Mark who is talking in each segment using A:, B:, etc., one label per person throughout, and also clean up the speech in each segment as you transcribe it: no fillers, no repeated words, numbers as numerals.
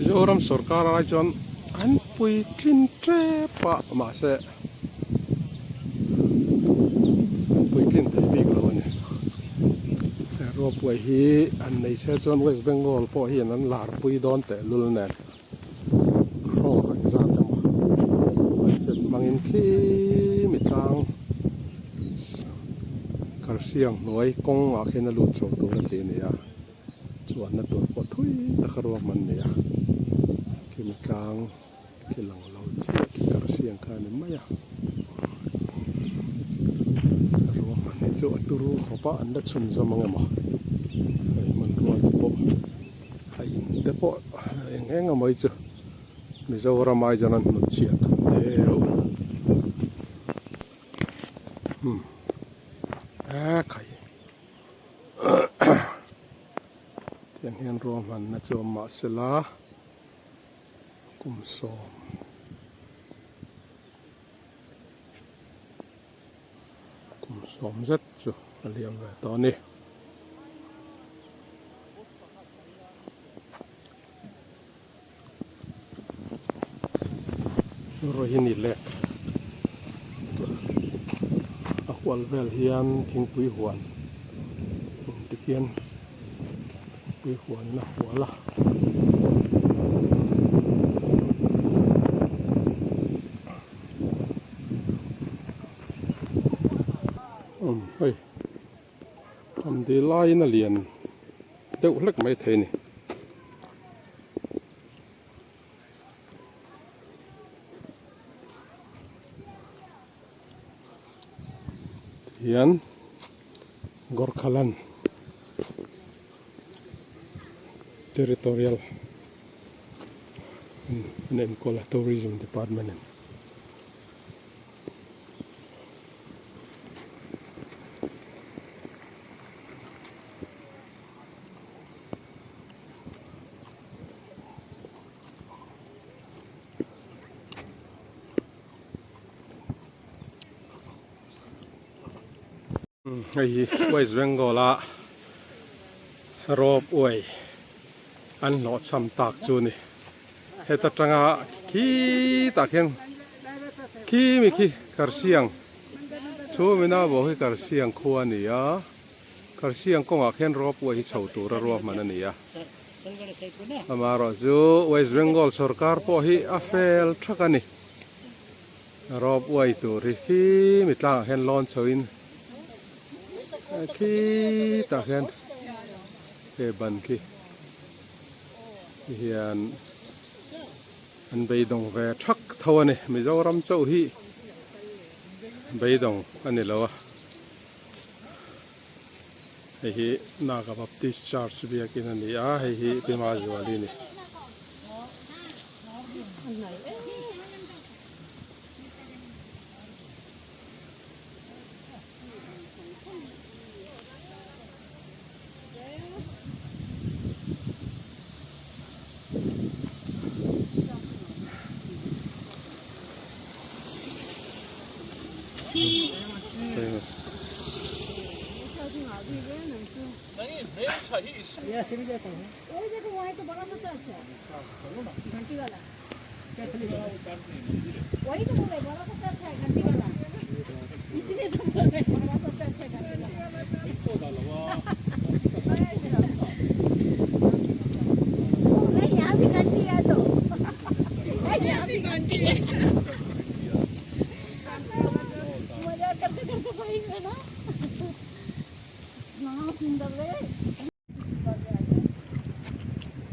A: Mizoram sorkar ai chuan an puitlin tep a mahse an puitlin thei bik lo a ni. He ropeway hi an nei se chuan West Bengal pawh hian an lar pui dawn tehlul nen crore engzat emaw budget hmangin khi mi tlang Karsiang hnuai kawngah khian a lut chho tur a tih a ni a. Chuanna tur pawh thui taka ruahman a ni a, khi tlang khi lang lo chiah khi karsiang kha a ni mai a, ruahman hi chu a turu khawp a an la chhun zawm ang emaw hei hmanrua te pawh a in te pawh eng eng emaw hi chu Mizoram ai chuan an hnut chhiah tam deuh umm e khai. Tiang hian ruahmanna chu a awm mahsela kum sawm kum sawm zet chu a liam ve tawh a ni. Rohini lake a hual vel hian thingpui huan tikhian thingpui huan in a hual a. Umm hei hamdi laiin a lian deuh hlek maithei a ni. Hian Gorkhaland Territorial an enkawl a Tourism Department in. Hei hi West Bengal a rope way an hlawhchham tak chu a ni heta tanga khitah khian khi mi khi karsiang chhumina bawk hi karsiang khua a ni a. Karsiang kawngah khian ropeway hi chho tura ruahman a ni a, amaherawh chu West Bengal sorkar pawh hi a fel thak a ni. Ropeway tur hi khi mi tlangah khian lawn chhoin khitah khian he ban khi hian an beidawng ve thak tho a ni. Mizoram chauh hi beidawng a ni lo a. Hei hi Naga Baptist Church biakin a ni a, hei hi Pi Mazuali a ni.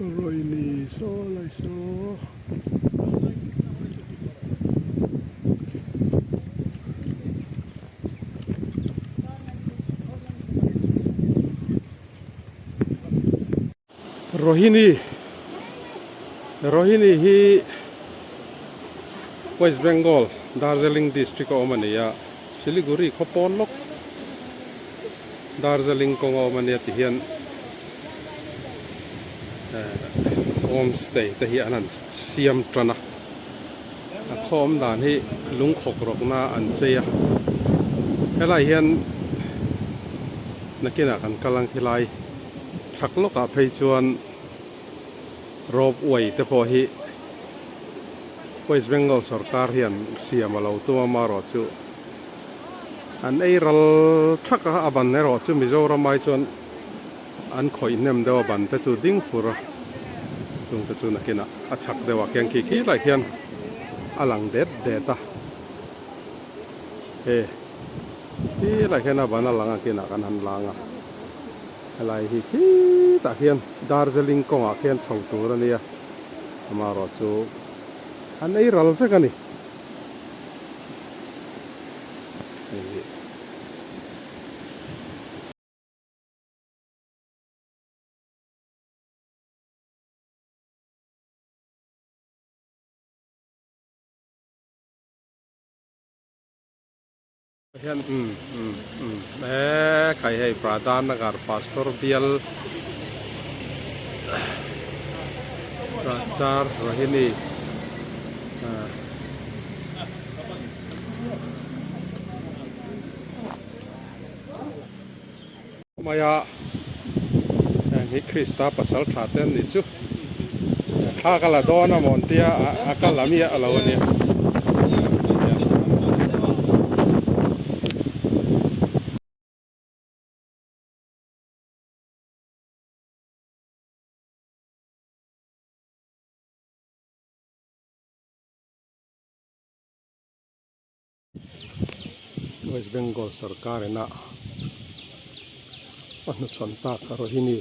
A: Roini saw lai saw. Rohini Rohini hi West Bengal Darjeeling district a awm a ni a Siliguri khaw pawn lawk Darjeeling kawng a awm a nia ti hian eh home stay te hi an han siam tan a a khaw awm dan hi lungkhawk rawkna an chei a helai hian nakinah kan kal ang khilai. Chhak lawkah phei chuan Rope way te pawh hi West Bengal sorkar hian siam a lo tum a amaherawhchu an ei ral thak a, a ban erawh chu Mizoram ai chuan an khawih hnem deuh a ban te chu ding fur a, chung te chu nakinah a chhak deuh ah khian khi khi lai khian a lang det det a, he khi lai khian a ban a lang a kinah kan han lang a. Helai hi khitah khian Darjeeling kawngah khian chho tur a nia, amaherawh chu an ei ral vek a ni. Hei hi. Hian umm umm umm e khai hei Pradhan Nagar Pastor bial Prachar Rohini ah maia heng hi Krista pasal tha te an nih chu thla ka la dawn a maw an tia a kal a mi a lo a nia. West Bengal sarkar ina a hnuchhawn tak Rohini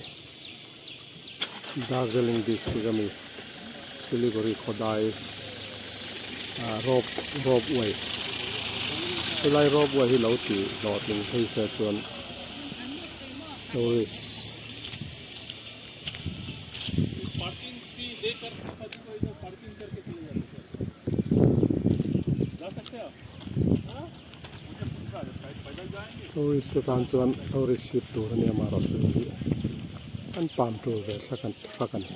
A: Darjeeling district ami Siliguri khawdai ah rope rope way helai rope way hi lo tih hlawhtling phei se chuan tourist Tourist te tan chuan tourist hip tur a nia amaherawh chu hei hi an pam tur ve thlak an thlak a ni.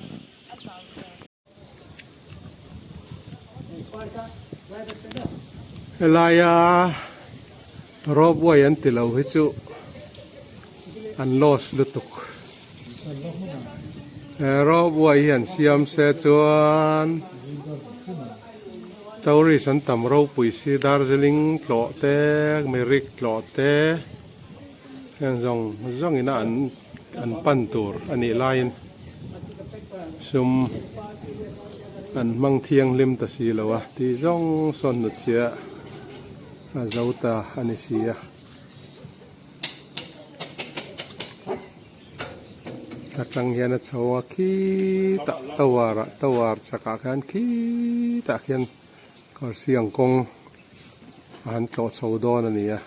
A: Helaia rope way an ti lo hi chu an loss lutuk. He rope way hi an siam se chuan tourist an tam ropui si Darjeeling tlawh te Mirik tlawh te heng zawng zawng ina an an pan tur a nih laiin sum an hmang thianghlim ta si lo a tih zawng sawn hnut chiah a zo ta a ni si a. Atang hian a chho a khitah tower ah tower chakah khian khitah khian kawrsiang kawng a han tlawh chho dawn a ni a.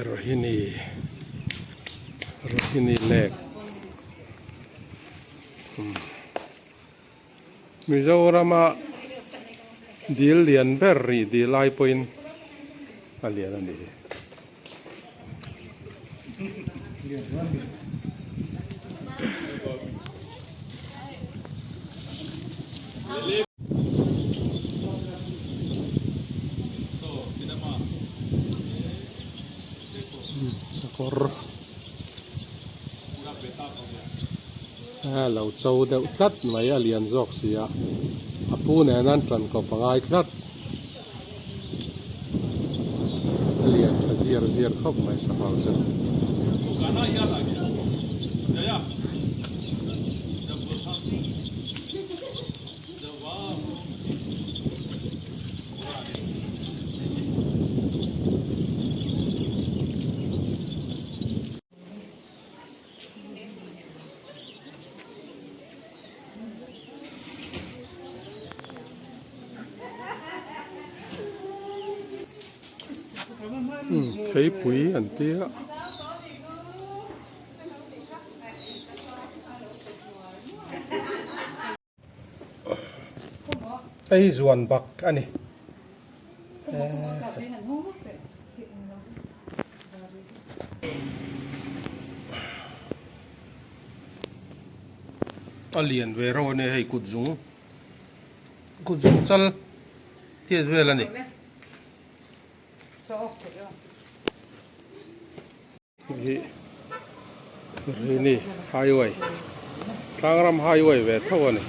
A: Rohini Rohini lake Mizorama dil lian ber rih dil lai pawhin a lian a ni hi. Sakawr a lo cho deuh tlat mai a lian zawk si a a pu nen an tan kawp a ngai tlat a lian tha ziar ziar khawp mai sakawr chu. Theipui an tia. Hei hi zuan bak a ni. A lian ve reuh a nia hei kut zung. Kut zung chal tiat vel a ni. Hi Rini highway tlangram highway ve tho a ni.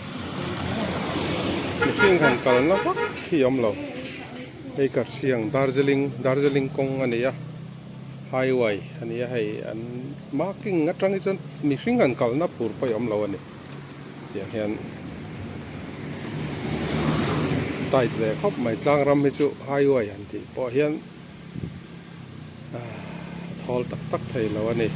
A: Mihring han kalna vak hi a awm lo. Hei Karsiang Darjeeling Darjeeling kawng a ni a highway a ni a hei an marking atang hi chuan mihring han kalna tur pawh hi a awm lo a ni. Tiang hian tight ve khawp mai tlangram hi chu highway han tih pawh hian thawl tak tak thei lo a ni.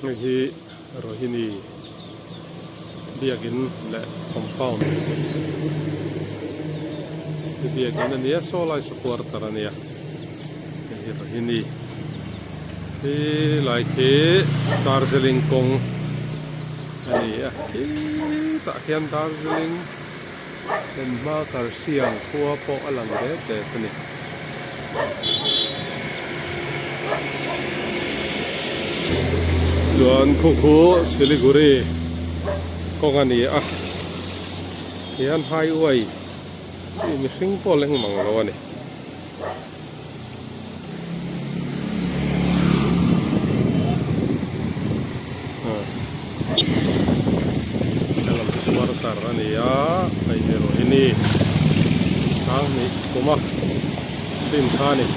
A: Hei hi Rohini biakin leh compound hi biakin a nia saw lai saw quarter a nia hei hi Rohini khi lai khi Darjeeling kawng a ni a khitah khian Darjeeling hmunhma Karsiang khua pawh a lang det det a ni. Chuan khu khu Siliguri kawng a ni a hian highway hi mihring pawh leng mang lo a ni. Helam hi quarter a ni a hei hi Rohini Sanghnih kuma din kha a ni.